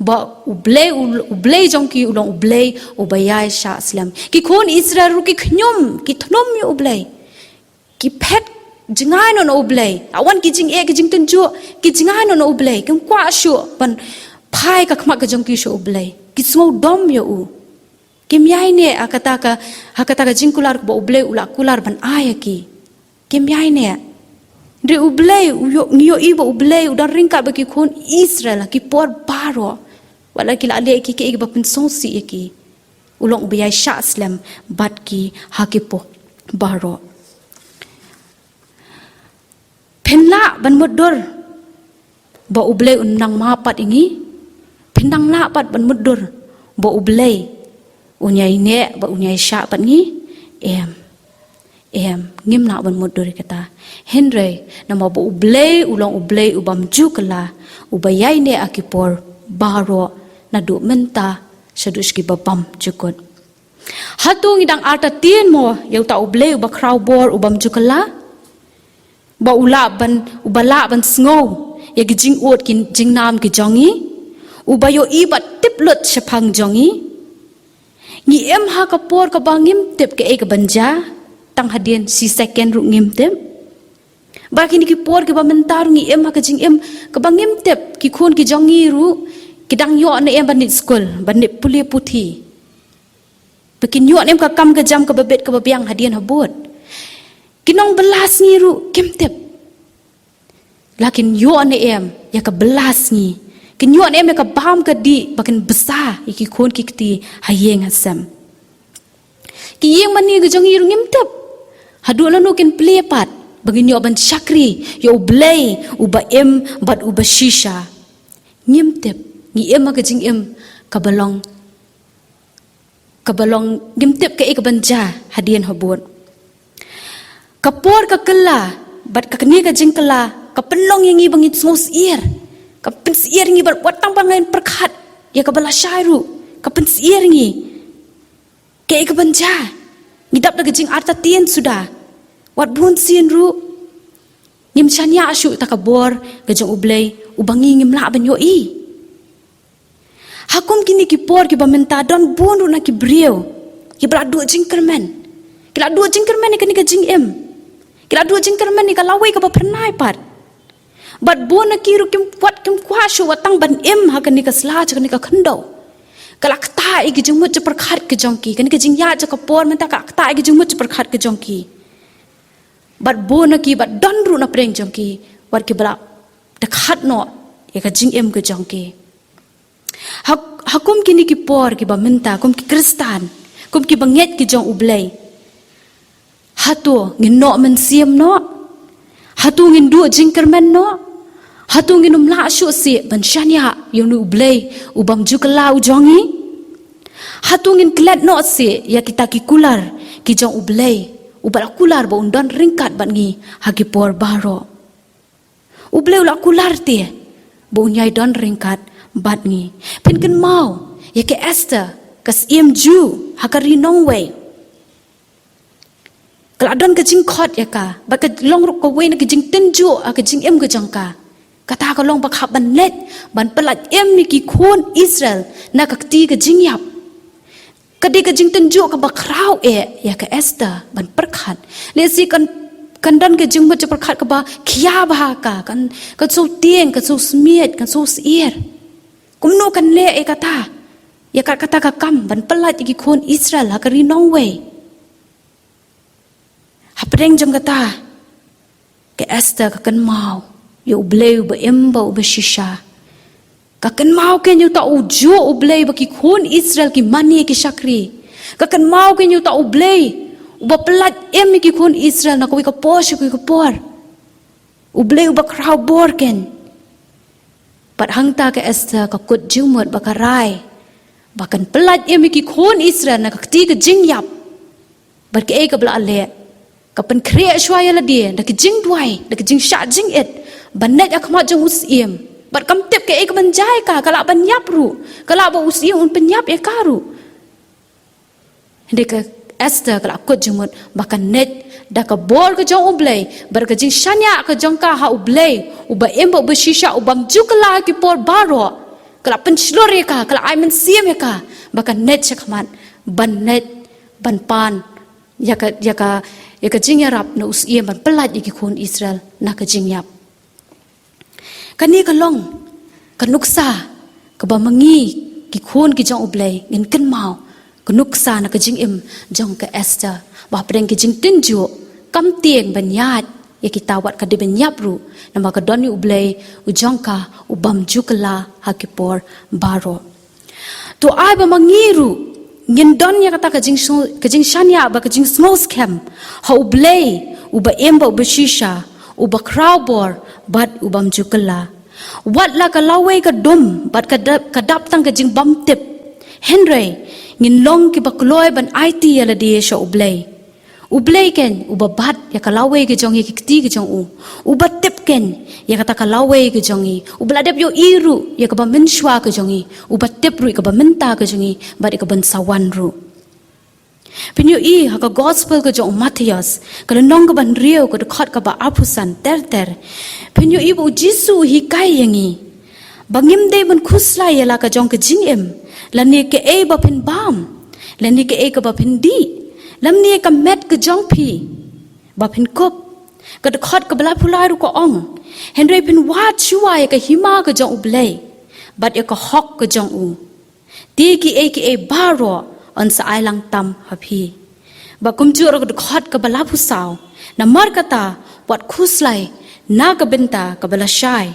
ba U Blei, U, U Blei jong ki u long U Blei uba ïaishah slem. Ki khun Israel ruh ki khñium, ki thnum ïa U Blei. Ki phet jngai noh na U Blei. La wan ki jingeh ki jingtynjuh, ki jngai noh na U Blei. Kim kwah shuh ban phai ka khmat ka jong ki sha U Blei. Ki sngewdom ïa u. Kim ïaineh ha kata ka, ha kata ka jingkular kaba U Blei u la kular ban ai ïa ki. Kim ïaineh. Hynrei U Blei, u ïoh, ngi ïohi ba U Blei u don ryngkat bad ki khun Israel ha ki por baroh. Wat la ki la leh ïa ki, ki, kiba pynsngewsih ïa ki, u long uba ïaishah slem bad ki ha ki por baroh. Phin lah ban mutdur ba U Blei un nang map pat ïa ngi? Phin nang lah pat ban mutdur ba U Blei un ïaineh bad un ïaishah bad ngi? Em. Em, ngim lah ban mutdur ïa kata. Hynrei namar ba U Blei u long U Blei u bym ju kylla, uba ïaineh ha ki por baroh, naduh mynta shaduh sha kiba bymjukut. Hato ngi dang artatien mo ïa uta U Blei uba khraw bor u bym ju kylla? Ba u lah ban, uba lah ban sngew ïa ki jingud ki jingnam ki jong ngi, uba ïohi bad tip lut shaphang jong ngi. Ngi im ha ka por kaba ngim tip kaei kaban jia, tang hadien shi second ruh ngim tip. Ba kine ki por kiba mynta ruh ngi im ha ka jingim kaba ngim tip, ki khun ki jong ngi ruh ki dang ïoh ne em ban leit skul, ban leit pule puthi. Ba kin ïoh ne em ka kam ka jam kaba bit kaba biang hadien habud. Ki nongbylla sngi ruh kim tip. La kin ïoh ne em ïa ka bylla sngi. Kin ïoh ne em ïa ka bam ka dih ba kin bsa ïa ki khun ki kti ha ïing ha sem. Ki ïing mane ka jong ngi ruh ngim tip haduh lano kin plie pat ba ngin ïoh ban shakri ïa U Blei uba im bad uba shisha. Ngim tip. Ngi im ha ka jingim kaba long, kaba long ngim tip kaei kaban jia hadien habud. Ka por ka kylla, bad ka kane ka jingkylla ka pynlong ïa ngi ba ngin sngewsyier. Ka pynsyier ngi bad wat tang ba ngin pyrkhat ïa kaba lashai ruh, ka pynsyier ngi. Kaei kaban jia? Ngi dap da ka jingartatien suda. Wat bun sien ruh ngim shaniah shuh ïa ka bor ka jong U Blei uba ngi ngim lah ban ïohi. Ha kum kine ki por kiba mynta don bun ruh na ki briew kiba la duh jingkyrmen. Ki la duh jingkyrmen ïa kane ka jingim. Ki la duh jingkyrmen ïa ka lawei kaba phyrnai pat. Bad bun na ki ruh kim kwah, kim kwah shuh wat tang ban im ha kane ka sla, ha kane ka khyndew. Ka la ktah ïa ki jingmut jingpyrkhat ka jong ki. Kane ka jingïaid jong ka por mynta ka la ktah ïa ki jingmut jingpyrkhat ka jong ki. Bad bun na ki, bad don ruh na pdeng jong ki wat kiba la dkhat noh ïa ka jingim ka jong ki. Ha, ha kum kine ki por kiba mynta, kum ki Khristan, kum kiba ngeit ki jong U Blei, hato ngin noh mynsiem noh? Hato ngin duh jingkyrmen noh? Hato ngin ym lah shuh seh ban shaniah ïa une U Blei u bym ju kylla u jong ngi? Hato ngin klet noh seh ïa kita ki kular ki jong U Blei uba la kular ba un don ryngkat bad ngi ha ki por baroh? U Blei u la kular te ba un ïai don ryngkat bad ngi. Phin kynmaw ïa ka Esther, ka syiem Jiw ha ka ri nongwei. Ka la don ka jingkhot ïa ka, bad ka long ruh kawei na ka jingtynjuh ha ka jingim ka jong ka. Kata ka long ba ka hap ban leit ban pyllait im ïa ki khun Israel na ka kti ka jingïap. Ka dei ka jingtynjuh kaba khraw eh ïa ka Esther ban pyrkhat. Lehse kan, kan don ka jingmut jingpyrkhat kaba khia bha ha ka, kan, kan shu tieng, kan shu smiej, kan shu syier. Kumno kan leh ïa kata, ïa ka, kata ka kam ban pyllait ïa ki khun Israel ha ka ri nongwei? Hapdeng jong kata, ka Esther ka kynmaw ïa U Blei uba im bad uba shisha. Ka kynmaw keiñ ïa uta ujuh U Blei ba ki khun Israel ki mane, ki shakri. Ka kynmaw keiñ ïa uta U Blei uba pyllait im ïa ki khun Israel na kawei ka por sha kawei ka por. U Blei uba khraw bor keiñ. Bad hangta ka Esther ka kut jingmut bad ka rai ba kan pyllait im ïa ki khun Israel na ka kti ka jingïap. Bad kaei kaba la leh? Ka pynkhreh shuwa ïa lade da ka jingduwai, da ka jingshah jingit, ban leit ha khmat jong u syiem. Bad kam tip kaei kaban jia ïa ka, ka lah ban ïap ruh, ka lah ba u syiem un pynïap ïa ka ruh. Hynrei ka Esther ka la kut jingmut ba kan leit da ka bor ka jong U Blei, bad ka jingshaniah ka jong ka ha U Blei uba im bad uba shisha, u bym ju kylla ha ki por baroh. Ka la pynshlur ïa ka, ka la ai mynsiem ïa ka ba kan leit sha khmat, ban leit ban pan ïa ka, ïa ka, ïa ka jingïarap na u syiem ban pyllait ïa ki khun Israel na ka jingïap. Kane ka long ka nuksa kaba ma ngi ki khun ki jong U Blei ngin kynmaw, ka nuksa na ka jingim jong ka Esther, ba hapdeng ki jingtynjuh kam tieng ban ïaid ïa kita wat ka dei ban ïap ruh, namar ka don ïa U Blei u jong ka u bym ju kylla ha ki por baroh. To ai ba ma ngi ruh ngin don ïa kata ka jing, ka jingshaniah bad ka jingsngewskhem ha U Blei uba im bad uba shisha, uba khraw bor bad u bym ju kylla. Wat la ka lawei ka dum bad ka dap, ka dap tang ka jingbymtip, hynrei ngin long kiba kloi ban aiti ïa lade sha U Blei. U Blei keiñ uba bat ïa ka lawei ka jong ngi, ki kti ki jong u. Uba tip keiñ ïa kata ka lawei ka jong ngi. Uba la dep ïohi ruh ïa kaba mynshuwa ka jong ngi. Uba tip ruh ïa kaba mynta ka jong ngi bad ïa kaban sa wan ruh. Phin ïohi ha ka Gospel ka jong u Mathaios, ka lynnong kaba hynriew, ka dkhot kaba arphew san, ter ter. Phin ïohi ba U Jisu u hikai ïa ngi ba ngim dei ban khuslai ïa la ka jong ka jingim, lane kaei ba phin bam, lane kaei kaba phin dih, lymne ka met ka jong phi ba phin kup. Ka dkhot kaba laiphew lai ruh ka ong, hynrei phin wad shuwa ïa ka hima ka jong U Blei bad ïa ka hok ka jong u, te kiei kiei baroh yn sa ai lang tam ha phi. Bad kumjuh ruh ka dkhot kaba laiphew saw, namar kata wat khuslai na ka bynta kaba lashai,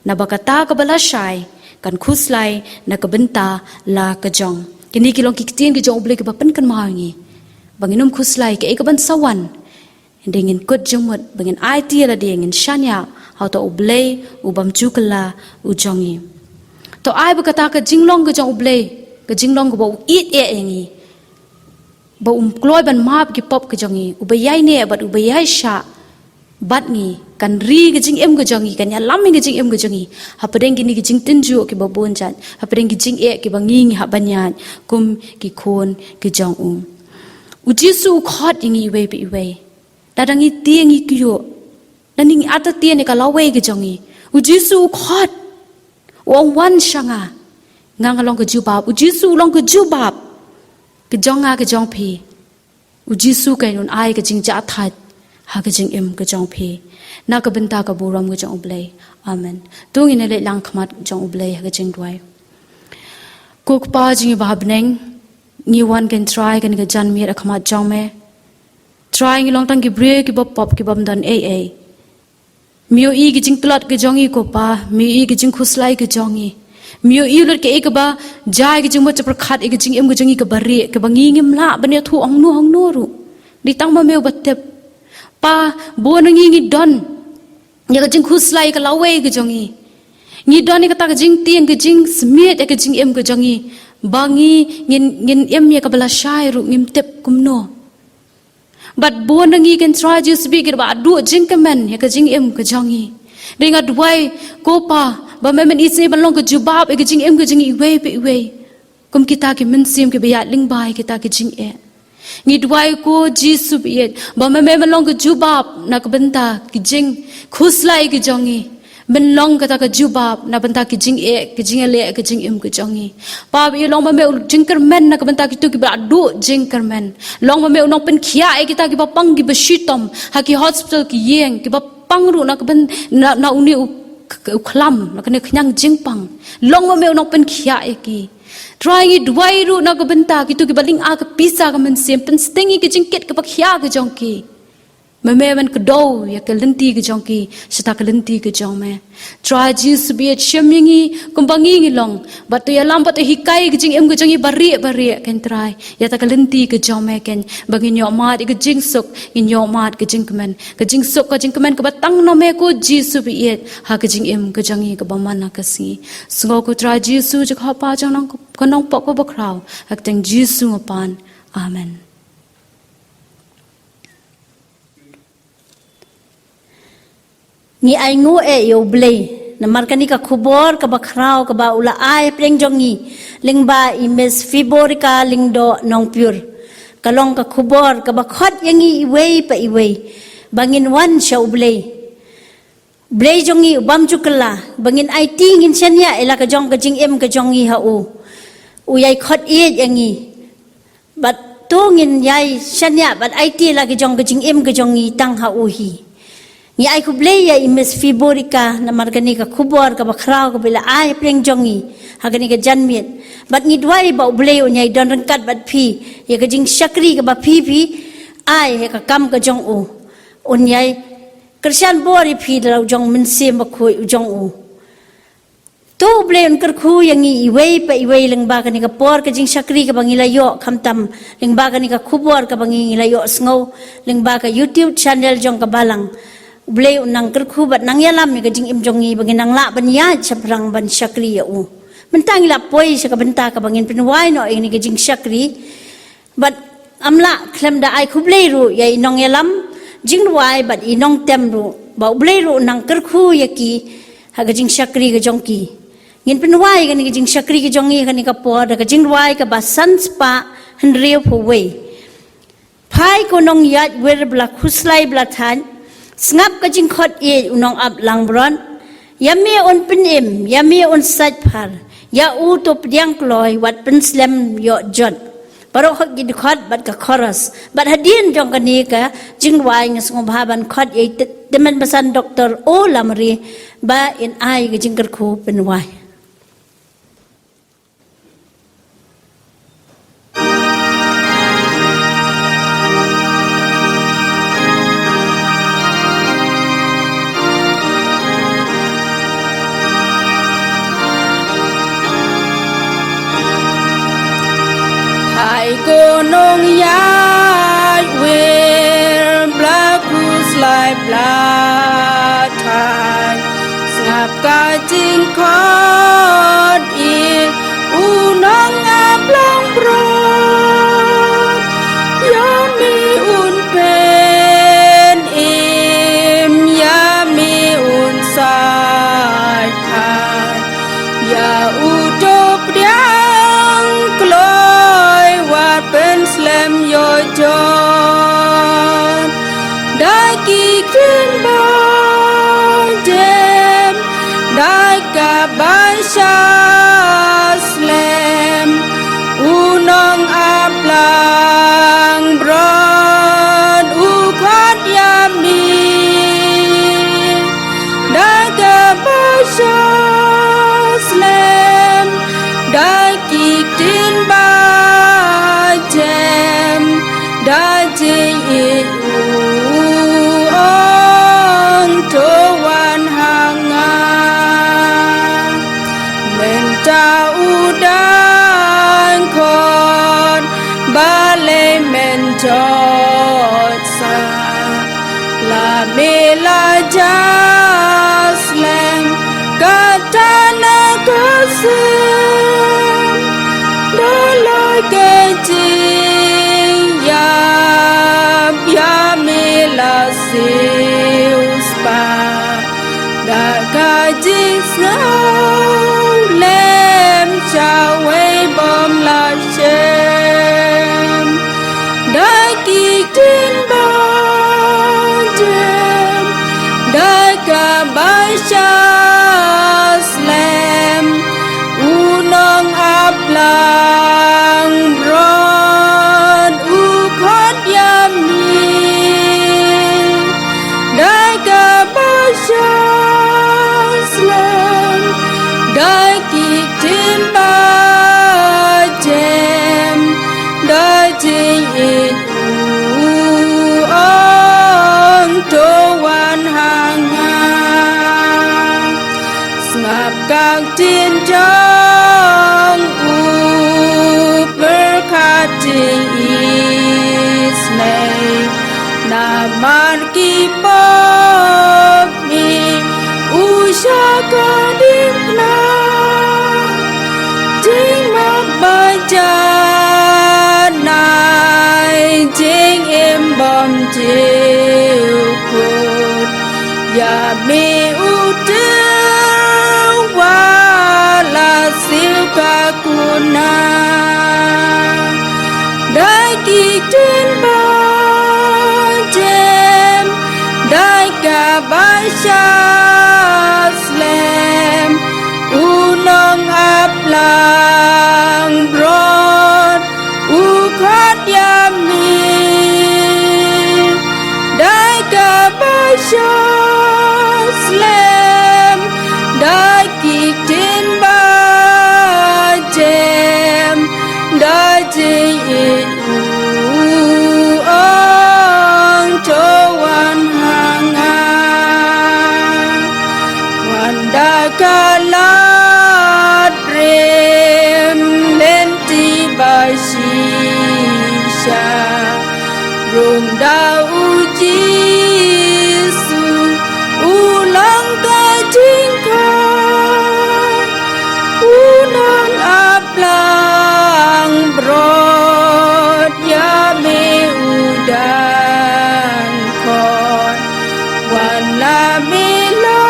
naba kata kaba lashai kan khuslai na ka bynta la ka jong. Kine ki long ki ktien ki jong U Blei kiba pynkynmaw ïa ngi ba ngin ym khuslai kaei kaban sa wan. Hynrei ngin kut jingmut ba ngin aiti ïa lade, ngin shaniah ha uta U Blei u bym ju kylla u jong ngi. To ai ba kata ka jinglong ka jong U Blei, ka jinglong kaba u ïeit eh ïa ngi, ba um kloi ban map ki pop ka jong ngi, uba ïaineh bad uba ïaishah bad ngi, kan ri ka jingim ka jong ngi, kan ïalam ïa ka jingim ka jong ngi hapdeng kine ki jingtynjuh kiba bun jait, hapdeng ki jingeh kiba ngi ngi hap ban ïaid kum ki khun ki jong u. U Jisu u khot ïa ngi iwei pa iwei. Lada ngi tieng ngi kyiuh, lada ngi artatien ïa ka lawei ka jong ngi, U Jisu u khot, u ong, "Wan sha nga, nga nga long ka jubab." U Jisu u long ka jubab ka jong nga ka jong phi. U Jisu kan un ai ka jingjahthait ha ka jingim ka jong phi, na ka bynta ka burom ka jong U Blei. Amen. To ngin ïa leit lang khmat jong U Blei ha ka jingduwai. Ko Kpa jong ngi ba ha bneng, ngi wan, ko Trai, kane ka janmiet ha khmat jong me. Trai, ngi long tang ki briew kiba pop, kibym don ei ei. Me ïohi ki jingtlot ki jong ngi, ko Pa, me ïohi ki jingkhuslai ki jong ngi. Me ïohi lut kaei kaba jia ïa ka jingmut jingpyrkhat ïa ka jingim ka jong ngi kaba rieh, kaba ngi ngim lah ban ïathuh hangno hangno ruh. Dei tang ma me uba tip. Pa, bun na ngi ngi don ïa ka jingkhuslai, ïa ka lawei ka jong ngi. Ngi don ïa kata ka jingtieng, ka jingsmiej ïa ka jingim ka jong ngi, ba ngi ngin, ngin im ïa kaba lashai ruh ngim tip kumno. Bad bun na ngi, ko Trai Jisu, ki dei kiba haduh jingkmen ïa ka jingim ka jong ngi. Dei nga duwai, ko Pa, ba me men isynei ban long ka jubab ïa ka jingim ka jong ngi iwei pa iwei, kum kita ki mynsiem kiba ïaid lyngba ïa kita ki jingeh. Ngi duwai, ko Jisu ba ïeit, ba me men long ka jubab na ka bynta ki jingkhuslai ki jong ngi. Men long kata ka jubab na bynta ki jingeh, ki jingïaleh, ki jingim ki jong ngi. Pa ba ïeit, long ma me u jingkyrmen na ka bynta kito kiba la duh jingkyrmen. Long ma me u nongpynkhiah ïa kita kiba pang, kiba shitom ha ki hospital, ki ïing, kiba pang ruh na ka byn-, na, na une u k-, u khlam, na kane ka khñiang jingpang. Long ma me u nongpynkhiah ïa ki. Trai, ngi duwai ruh na ka bynta kito kiba lynga ka pisa ka mynsiem, pynsting ïa ki jingkit kaba khia ki jong ki. Ma me men kdew ïa ka lynti ka jong ki sha ta ka lynti ka jong me. Trai Jisu ba ïeit, shem ïa ngi kumba ngi ngi long, bad to ïalam bad to hikai ka jingim ka jong ngi barieh barieh, ko Trai, ïa ta ka lynti ka jong me, ko, ba ngin ïoh mad ïa ka jingsuk, ngin ïoh mad ka jingkmen, ka jingsuk ka jingkmen kaba tang na me, ko Jisu ba ïeit, ha ka jingim ka jong ngi kaba man la ka sngi. Sngew, ko Trai Jisu, jong ka hok pa jong nong, ka nongpop kaba khraw, ha ka kyrteng Jisu nga pan. Amen. Ngi ainguh eh ïa U Blei namar kane ka khubor kaba khraw kaba u la ai hapdeng jong ngi lyngba i Miss Fiborika Lyngdoh Nongpyur. Ka long ka khubor kaba khot ïa ngi iwei pa iwei ba ngin wan sha U Blei. Blei jong ngi u bym ju kylla, ba ngin aiti, ngin shaniah ïa la ka jong ka jingim ka jong ngi ha u. U ïai khot ïeit ïa ngi. Bad to ngin ïai shaniah bad aiti la ka jong ka jingim ka jong ngi tang ha u hi. Ngi ai khublei ïa i Miss Fiborika namar kane ka khubor kaba khraw kaba la ai hapdeng jong ngi ha kane ka janmiet. Bad ngi duwai ba U Blei un ïai don ryngkat bad phi ïa ka jingshakri kaba phi phi ai ha ka kam ka jong u. Un ïai kyrshan bor ïa phi da la u jong Mynsiem Bakhuid u jong u. To U Blei un kyrkhu ïa ngi iwei pa iwei lyngba kane ka por ka jingshakri kaba ngi la ïoh, khamtam lyngba kane ka khubor kaba ngi, ngi la ïoh sngew lyngba ka YouTube channel jong ka Balang. U Blei un nang kyrkhu bad nang ïalam ïa ka jingim jong ngi ba ngin nang lah ban ïaid shaphrang ban shakri ïa u. Mynta ngi la poi sha ka bynta kaba ngin pynwai noh ïa kane ka jingshakri. Bad ym lah khlem da ai khublei ruh ïa i nongïalam jingduwai bad i nongtem ruh, ba U Blei ruh un nang kyrkhu ïa ki ha ka jingshakri ka jong ki. Ngin pynwai ïa kane ka jingshakri ka jong ngi ha kane ka por da ka jingduwai kaba san spah hynriewphew wei. Phai ko nongïaid wir ba la khuslai ba la thait, sngap ka jingkhot ïeit u nongap langbrot. Ïa me un pynim, ïa me un sait phar, ïa u to pdiang kloi, wat pynslem ïoh jot. Baroh hok ki dkhot bad ka chorus. Bad hadien jong kane ka jingduwai nga sngewbha ban khot ïa i Tymmen Basan Doktor O Lamare ba in ai ka jingkyrkhu pynwai. Hai ko nongïaid Ka jingkhot ïa u nongap langbrot, ïa mi un pynim, ïa mi un said pha, ïa u to pdiang kloi wat pynslem ïoh jot. Da ki ktien ba jem, da kaba sha slem, u nongap langbrot u khot ïa mi. Da kaba sha slem, da ki ktien ba jem, da jingïeit u ong to wan ha nga. Mynta u dang khot, balei men jot sah? La me la ja slem, kata na ka sem. Da la ka jingïap, ïa me la siew spah. Da ka jingsngew lem, shawei bym la shem. Da ki ktien ba jem, da kaba sha slem, u nongap langbrot u khot ïa mi. Da kaba sha slem, da ki ktien ba jem, da jingïeit u ong to wan ha nga. Sngap ka ktien jong u pyrkhat jingisynei, namar ki pop mi u sha ka diengphna. Jingmut ba janai, jingim bymjukut, ïa me u tyrwa la siew ka kuna. Da ki ktien ba jem, da kaba sha slem, u nongap langbrot u khot ïa mi. Da kaba sha slem, da ki ktien ba jem, da jingïeit u ong to wan ha nga. Wan da ka lad rim lynti ba shisha, rung da u Jisu u long ka jingkhot. U nongap langbrot ïa me u dang khot. Wan la me la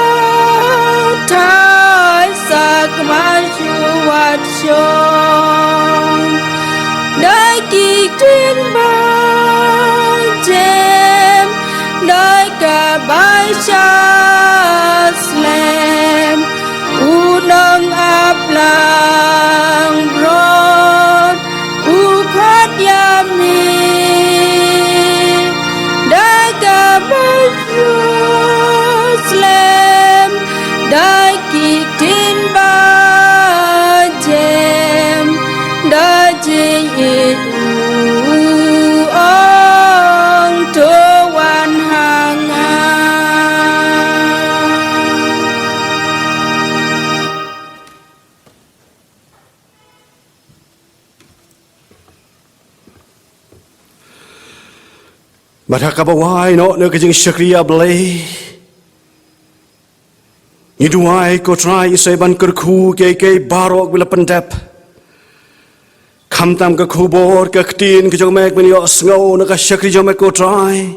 thait, sa kma shuh wat shong. Da ki ktien ba jem, da kaba sha slem, u nongap langbrot u khot ïa mi. Da kaba sha slem, da ki ktien ba jem, da jingïeit u ong to wan ha nga. Bad ha kaba wai noh na ka jingshakri ïa Blei, Ngi duwai ko Trai, isei ban kyrkhu ïa kiei kiei baroh ba la pyndep. Khamtam ka khubor, ka ktien ka jong me ba ngi ïohsngew na ka shakri jong me ko Trai.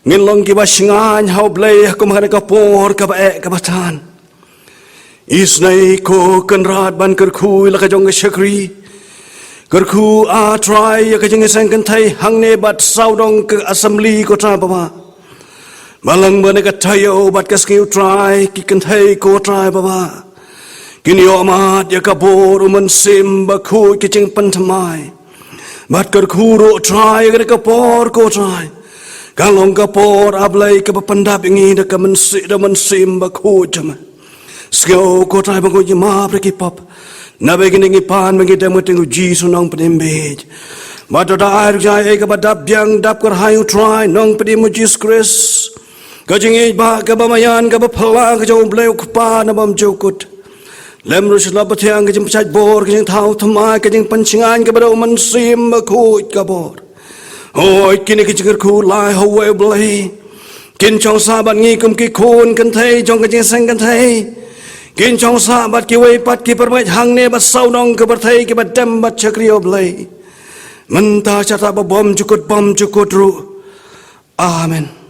Ngin long kiba shngaiñ ha U Blei ha kum kane ka por kaba eh kaba tan. Isynei ko Kynrad ban kyrkhu ïa la ka jong ka shakri. Kyrkhu, ah Trai, ïa ka jingïaseng kynthei hangne bad sawdong ka assembly ko Trai Baba. Ba lang ba na ka taïew bad ka sngi Trai, ki kynthei ko Trai Baba, kin ïohmad ïa ka bor U Mynsiem Bakhuid, ka jingpynthymmai. Bad kyrkhu ruh Trai, ïa kane ka por ko Trai, kan long ka por, ah Blei, kaba pyndap ïa ngi da ka mynsiem, da U Mynsiem Bakhuid jong me. Sngew ko Trai ba ngi map da ki pop, naba ïa kine ngi pan ba ngi dem ha ka kyrteng U Jisu Nongpynim bieit. Bad to da ai ruh ïa kiei kaba dap biang dap kyrhai, U Trai Nongpynim U Jisu Khrist. Ka jingïeit ba kaba maïan kaba phylla ka jong U Blei U Kpa naba ym jukut. Lem ruh sha la bathiang ka jingpynshait bor, ka jingthaw thymmai, ka jingpynshngaiñ kaba da U Mynsiem Bakhuid ka bor. Hooid, kine ki jingkyrkhu lai ha uwei U Blei kin shong sah bad ngi kum ki khun kynthei jong ka jingïaseng kynthei. Kin shong sah bad kiwei pat ki pyrmait hangne bad sawdong ka pyrthei kiba dem bad shakri ïa U Blei mynta, shata bad bymjukut bymjukut ruh. Amen.